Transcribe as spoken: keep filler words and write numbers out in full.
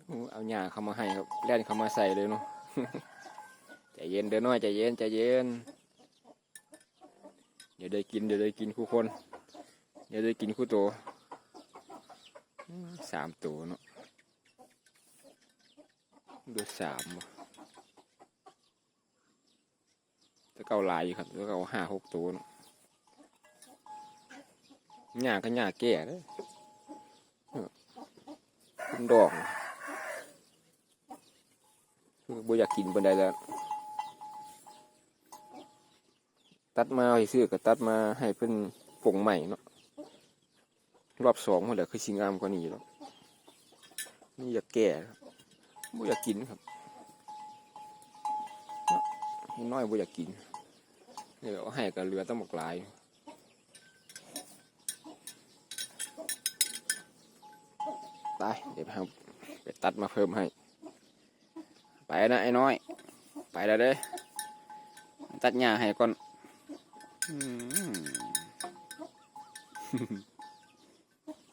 โอ้ เอาหญ้าเข้ามาให้ครับ แล่นเข้ามาใส่เลยเนาะ ใจเย็นเด้อน้อย ใจเย็น ใจเย็น เดี๋ยวได้กิน เดี๋ยวได้กินคู่คน เดี๋ยวได้กินคู่โต อืม สามโตเนาะ เหลือสามบ่ แต่เก่าหลายอยู่ครับ แต่เก่าห้าหกโตเนาะ หญ้าก็หญ้าแก่เด้อ เออ เป็นดอก คือบ่อยากกินปานใดแล้ว ตัดมาซื่อๆ ก็ตัดมาให้เพิ่นปลงใหม่เนาะ รอบสองพุ้นแหละ คือสิงามกว่านี้อยู่ดอก นี่อยากแก่ครับ บ่อยากกินครับ เนาะ น้อยบ่อยากกิน เดี๋ยวเอาให้ก็เหลือตั้งบักหลาย ไป เดี๋ยวไปหา ไปตัดมาเพิ่มให้ ไปนะไอ้น้อย ไปแล้วเด้อ ตัดหญ้าให้ก่อน อืม